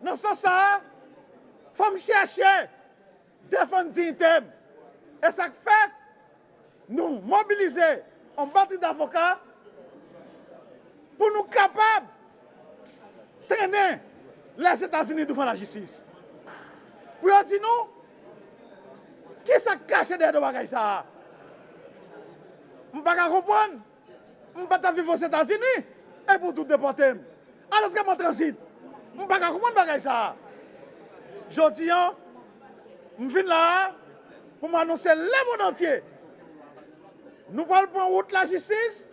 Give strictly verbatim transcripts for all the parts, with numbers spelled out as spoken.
Nan sans sa a, fò m chèche defann diyite m. E sa k fè nou mobilize yon batri davoka pou nou kapab trennen Lèzetazini douvan lajistis. Pou yo di nou, kisa k kache dèyè do bagay sa a? M pa ka konprann. M pa t ap viv Ozetazini, epi w tou depòte m. Alòske m an tranzit. M pa ka konprann bagay sa a. Jodi a, m vin la a pou m anonse lemonn antye. Nou pral pran wout lajistis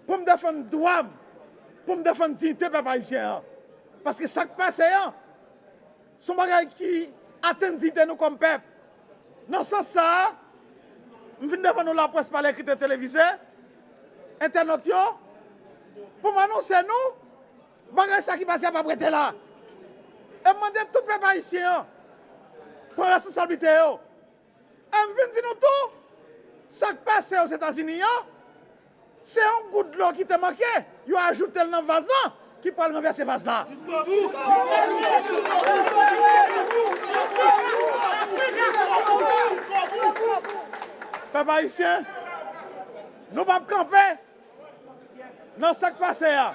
pou m defann dwa m, pou m defann diyite pèp ayisyen an. Paske sa k pase an, se yon bagay ki atenn diyite nou kòm pèp. Nan sans sa a, m vin devan nou laprès pale, ekri, televize, entènòt yo, pou m anonse nou, bagay sa ki pase a p ap rete la. E m mande tout pèp ayisyen an pran responsablite yo. E m vin di nou tou, sa k pase Ozetazini an, se yon gout dlo ki te manke, yo ajoute l nan vaz lan, ki pral ranvèse vaz la. Pèp ayisyen, nou p ap kanpe nan sa k pase a.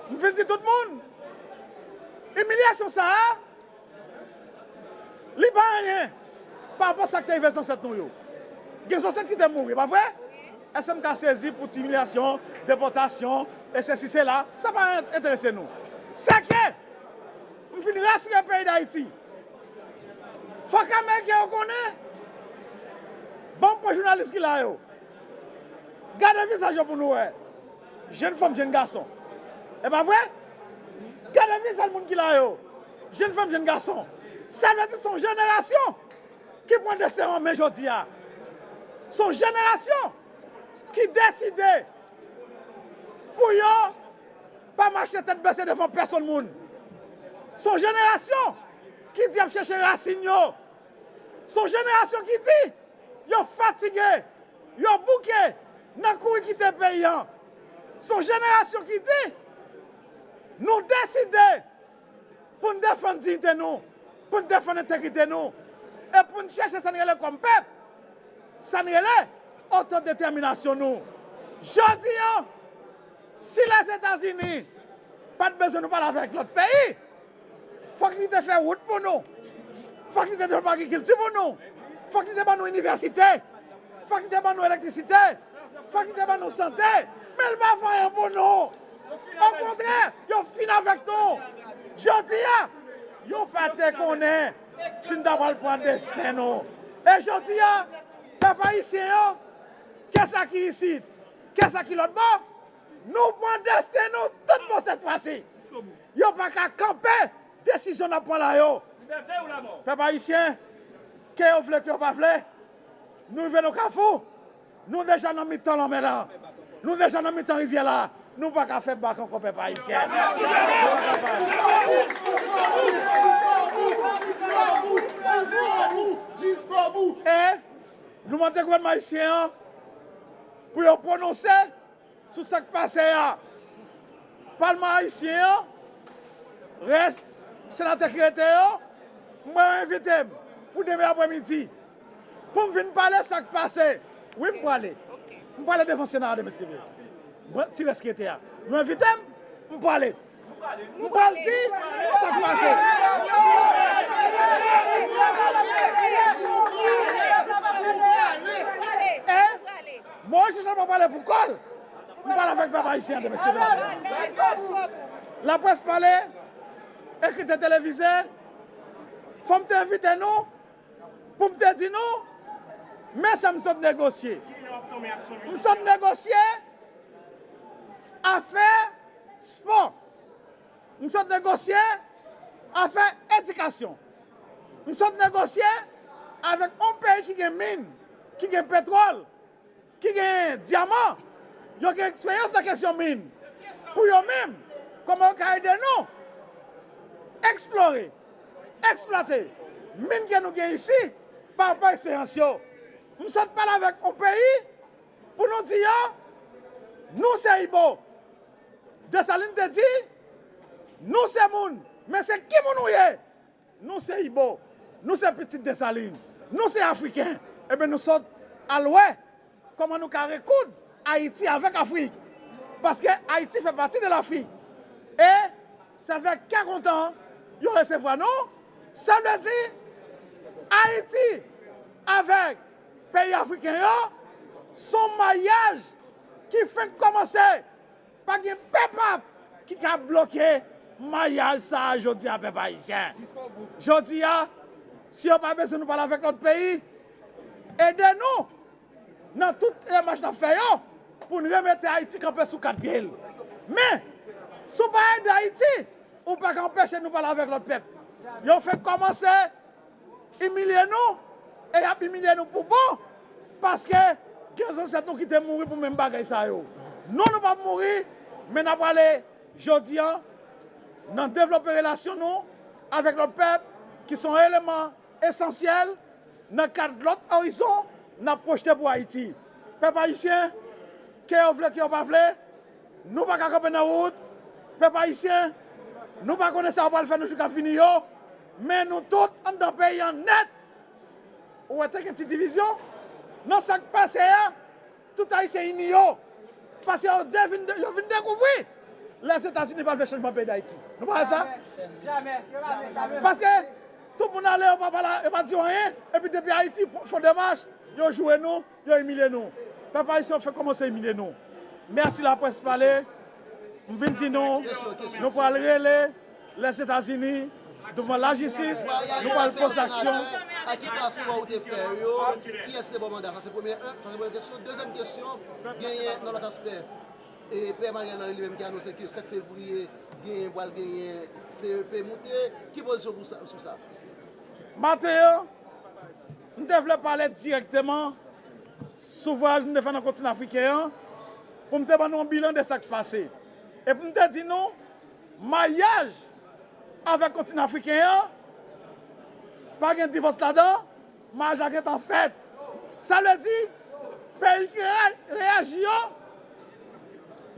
M vin di tout moun, imilyasyon sa a, li pa anyen pa rapò sa k te rive zansèt nou yo. Gen zansèt ki te mouri, pa vre? Èske m ka sezi pou ti imilyasyon, depòtasyon, e sesi, sela? Sa pa enterese nou. Sèke m fin rasire peyi Dayiti. Fòk Ameriken yo konnen. Ban m pran jounalis ki la yo. Gade vizaj yo pou nou wè. Jenn fanm, jenn gason. E pa vre? Gade vizaj moun ki la yo. Jenn fanm, jenn gason. Sa vle di se yon jenerasyon ki pran desten an men jodi a. Se yon jenerasyon ki deside pou yo pa mache tèt bese devan pèsonn moun. Se yon jenerasyon ki di y ap chèche rasin yo. Se yon jenerasyon ki di yo fatige, yo bouke nan kouri kite peyi an. Se yon jenerasyon ki di nou deside pou n defann diyite nou, pou n defann entegrite nou, e pou n chèche sa n rele kòm pèp, sa n rele otodetèminasyon nou. Jodi a, si Lèzetazini pa t bezwen nou pale avèk lòt peyi, fòk li te fè wout pou nou. Fòk li te devlope agrikilti pou nou. Fòk li te ban nou inivèsite. Fòk li te ban nou elektrisite. Fòk li te ban nou sante. Men li pa fè anyen pou nou. Okontrè, yo fin avèk nou. Jodi a, yo pa te konnen si n ta pral pran desten nou. E jodi a, pèp ayisyen an, kèsa ki isit, kèsa ki lòt bò, nou pran desten nou tout bon sèt fwa si. Yo pa ka kanpe desizyon n ap pran la yo. Pèp ayisyen, ke yo vle, ke yo pa vle, nou rive nan kafou. Nou deja nan mitan lanmè la. Nou deja nan mitan rivyè la. Nou pa ka fè bak ankò, pèp ayisyen. E nou mande gouvènman ayisyen an pou yo pwononse sou sa k pase a. Palman ayisyen an, rès senatè ki rete yo, m wè yo envite m pou demen apremidi pou m vin pale sa k pase. Wi, m prale. M prale devan Sena a demen, si Dye vle. Bon, ti rès ki rete a. Yo envite m, m prale. M pral di sa k pase. E Moyiz Jachan pa prale pou kò l. M pale avèk pèp ayisyen an demen, si Dye vle. Laprès pale, ekri, televize, fò m te envite nou pou m te di nou, men sa m sot negosye. M sot negosye afè spò. M sot negosye afè edikasyon. M sot negosye avèk yon peyi ki gen min, ki gen petwòl, ki gen dyaman, yo gen eksperyans nan kesyon min. Pou yo menm, kòman yo ka ede nou eksplore, eksplwate min ke nou gen isi pa rapò eksperyans yo. M sot pale avèk yon peyi pou nou di yo, nou se Ibo. Desalin te di, nou se moun. Men se ki moun ou ye? Nou se Ibo. Nou se pitit Desalin. Nou se Afriken. Ebyen, nou sot al wè kòman nou ka rekoud Ayiti avèk Afrik. Paske Ayiti fè pati de Lafrik. E se avèk kè kontan yo resevwa nou. Sa vle di, Ayiti avèk peyi afriken yo, se yon maryaj ki fenk kòmanse. Pa gen pèp ap ki ka bloke maryaj sa a jodi a, pèp ayisyen. Jodi a, si yo pa bezwen nou pale avèk lòt peyi, ede nou nan tout demach n ap fè yo pou n remete Ayiti kanpe sou kat pye l. Men, si w pa ede Ayiti, ou pa ka anpeche nou pale avèk lòt pèp. Yo fenk kòmanse imilye nou, e y ap imilye nou pou bon, paske gen zansèt nou ki te mouri pou menm bagay sa yo. Nou, nou p ap mouri, men n ap prale jodi a nan devlope relasyon nou avèk lòt pèp ki se yon eleman esansyèl nan kad lòt orizon n ap pwojte pou Ayiti. Pèp ayisyen, ke yo vle, ke yo pa vle, nou pa ka kanpe nan wout. Pèp ayisyen, nou pa konnen sa yo pral fè nan jou k ap vini yo, men nou tout anndan peyi a nèt. Ou wè, te gen ti divizyon nan sa k pase a, tout Ayisyen ini yo. Paske yo de vin, yo vin dekouvri Lèzetazini pral fè chanjman peyi Dayiti. Nou pa wè sa? Paske tout moun ale, yo pa pale, yo pa di yo anyen, epi depi Ayiti fè demach, yo joure nou, yo imilye nou. Pèp ayisyen, yo fenk kòmanse imilye nou. Mèsi laprès pale. M vin di nou, nou pral rele Lèzetazini, douvan lajistis, nou pral poze aksyon. A ki paspò ou te fè yo? Kiyès te ba w manda? Sa se premye, sa se premye kesyon. Dezyèm kesyon, genyen nan lòt aspè. E Pè Mariel Henry li menm ki anonse ke sèt fevriye, genyen, pral genyen C E P moute. Ki pozisyon pou sa, sou sa? Maten an, m te vle pale dirèkteman sou vwayaj m te fè nan kontinan afriken an, pou m te ban nou yon bilan de sa k pase. E pou m te di nou, maryaj avèk kontinan afriken an, pa gen divòs ladan, maryaj la gentan fèt. Sa vle di, peyi ki re-, reyaji yo,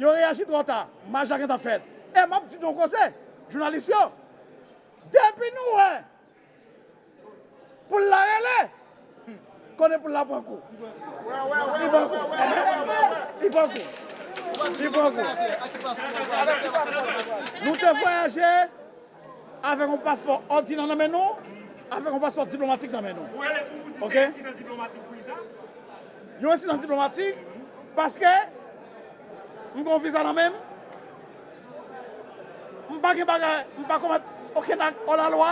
yo reyaji twò ta, maryaj la gentan fèt. E m ap di nou yon koze, jounalis yo, depi nou wè poul la rele, konnen poul la pran kou. Li pran kou. Li pran kou. Li pran kou. Nou te vwayaje avèk yon paspò òdinè nan men nou, avèk yon paspò diplomatik nan men nou. Ou rele pou, pou di se ensidan diplomatik pou li sa? Yon ensidan diplomatik, paske m gen yon viza nan men m, m pa gen bagay, m pa komèt okenn ak òlalwa,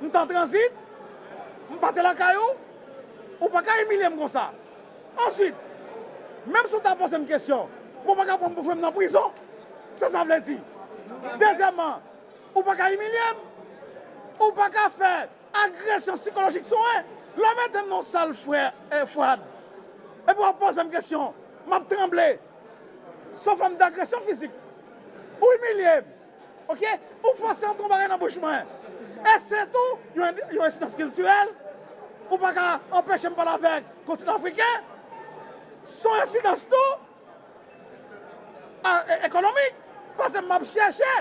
m t an tranzit, m pa te lakay ou, ou pa ka imilye m konsa. Answit, menm si w ta poze m kesyon, men w pa ka pran m pou voye m nan prizon. Sa sa vle di? Dezyèmman, ou pa ka imilye m, ou pa ka fè agresyon sikolojik sou mwen. Lè w mete m nan yon sal frè, eh, fwad, epi w ap poze m kesyon, m ap tranble. Se yon fòm dagresyon fizik. Ou imilye m, oke? Ou fòse antre yon bagay nan bouch mwen. E se tou yon, yon ensidans kiltirèl. Ou pa ka anpeche m pale avèk kontinan afriken. Se yon ensidans tou a, e, ekonomik, paske m ap chèche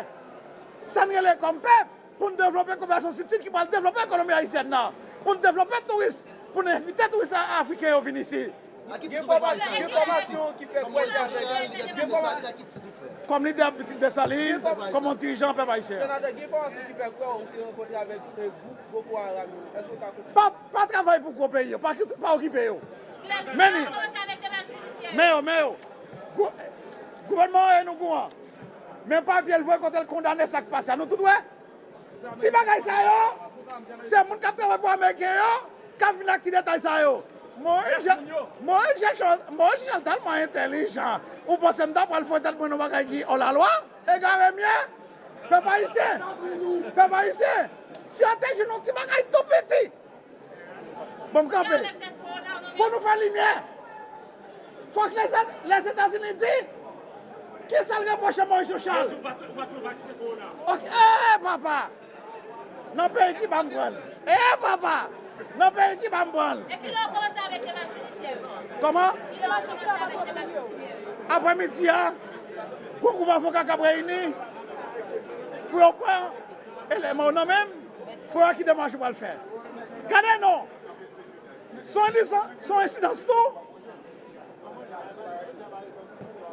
sa n rele kòm pèp pou n devlope koperasyon siltik ki pral devlope ekonomi ayisyèn nan, pou n devlope touris, pou n envite touris a-, afriken yo vin isi. A ki tit ou fè sa? Gen fòmasyon ki fè kwè se avèk, gen fòmasyon. Kòm lidè Pitit Desalin, kòm yon dirijan pèp ayisyen. Senatè, gen fòmasyon ki fè kwè ou te rankontre avèk, eh, gwoup Boko Haram yo. Èske ou ka konfime? Pa, pa travay pou gwo peyi yo, pa, pa okipe yo. Men li. Men yo, men yo. Gou-, gouvènman an e nou gou an. Men papye l voye kote l kondane sa k pase a. Nou tout wè? Ti bagay sa yo, se moun k ap travay pou Ameriken yo, k ap vin ak ti detay sa yo. Moyiz Jan-, Moyiz Jan-, Moyiz Jan tèlman entèlijan. Ou panse m ta pral foure tèt mwen nan bagay ki òlalwa? Egare m ye? Pèp ayisyen, pèp ayisyen, si yo te jwenn yon ti bagay tou piti, ban m kanpe. Pou nou fè limyè, fòk Lèze-, Lèzetazini di kisa l repwoche Moyiz Jan Chal. Ok, eh, papa! Nan peyi ki ba m pran l. Eh, papa! Nan peyi ki ba m pran l. E kilè w kòmanse avèk demach jidisyè yo? Kòman? Kilè w kòmanse avèk demach jidisyè yo? Aprèmidi a, gon gwoup avoka k ap reyini. Pou yo pran eleman yo nan men m, pou yo wè ki demach yo pral fè. Gade non, se yon ensidan-, se yon ensidans tou.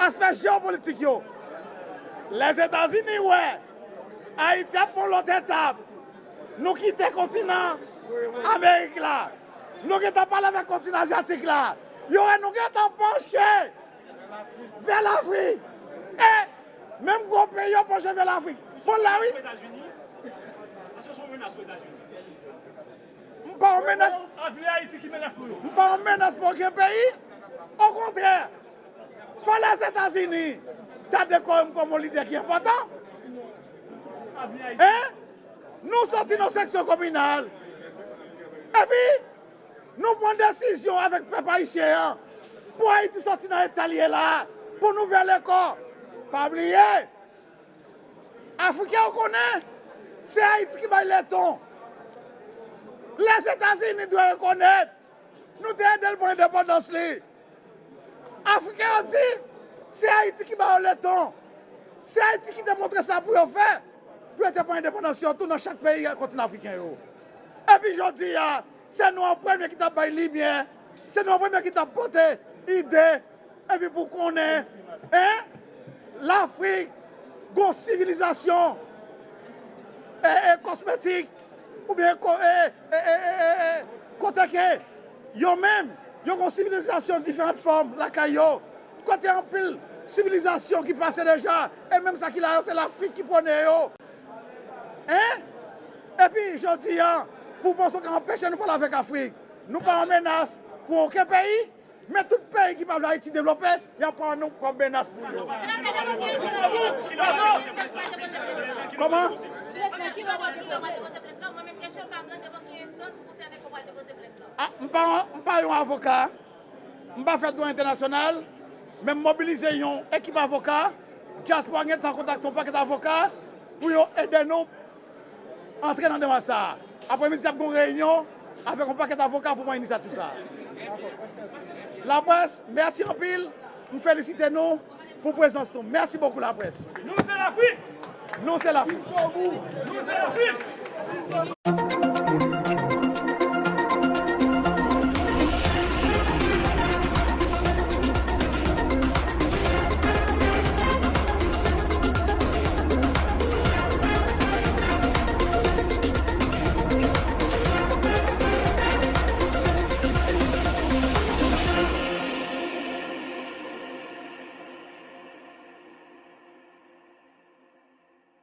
Aspè jewopolitik yo. Lèzetazini wè Ayiti ap pran lòt etap. Nou kite kontinan Amerik la. Nou gentan pale avèk kontinan azyatik la. Yo wè nou gentan panche vè Lafrik. E menm gwo peyi yo panche vè Lafrik. Bon, la wi. M pa yon menas. M pa yon menas pou okenn peyi. Okontrè, fò Lèzetazini ta dekore m kòm yon lidè ki enpòtan. Hein? Nou soti nan seksyon kominal. Epi, nou pran desizyon avèk pèp ayisyen an pou Ayiti soti nan eta l ye la, pou nouvèl ekò. Pa bliye, Afriken yo konnen se Ayiti ki bay leton. Lèzetazini dwe rekonèt nou te ede l pran endepandans li. Afriken yo di se Ayiti ki ba yo leton. Se Ayiti ki te montre sa pou yo fè, pou yo te pran endepandans yo tou nan chak peyi kontinan afriken yo. Epi jodi a, se nou an premye ki t ap bay limyè, se nou an premye ki t ap pote ide, epi pou konnen, hein, Lafrik gon sivilizasyon e, e, kosmetik, oubyen ko-, e, e, e, e, e, e, kote ke yo menm, yo gon sivilizasyon diferan fòm lakay yo, kote anpil sivilizasyon ki pase deja, e menm sa ki la yo, se Lafrik ki pwone yo. Hein? Epi, jodi a, pou w panse w ka anpeche nou pale avèk Afrik, nou pa yon menas pou okenn peyi, men tout peyi ki pa vle Ayiti devlope, y ap pran nou kòm menas pou yo. Kòman? Ah, m pa, m pa yon avoka. M pa fè dwa entènasyonal, men m mobilize yon ekip avoka. Dyaspora gentan kontakte yon pakèt avoka pou yo ede nou antre nan demach sa a. Apremidi, ap gen yon reyinyon avèk yon pakèt avoka pou pran inisyativ sa a. Laprès, mèsi anpil. M felisite nou pou prezans nou. Mèsi bokou, laprès. Nou se Lafrik! Nou se Lafrik! Nou se Lafrik!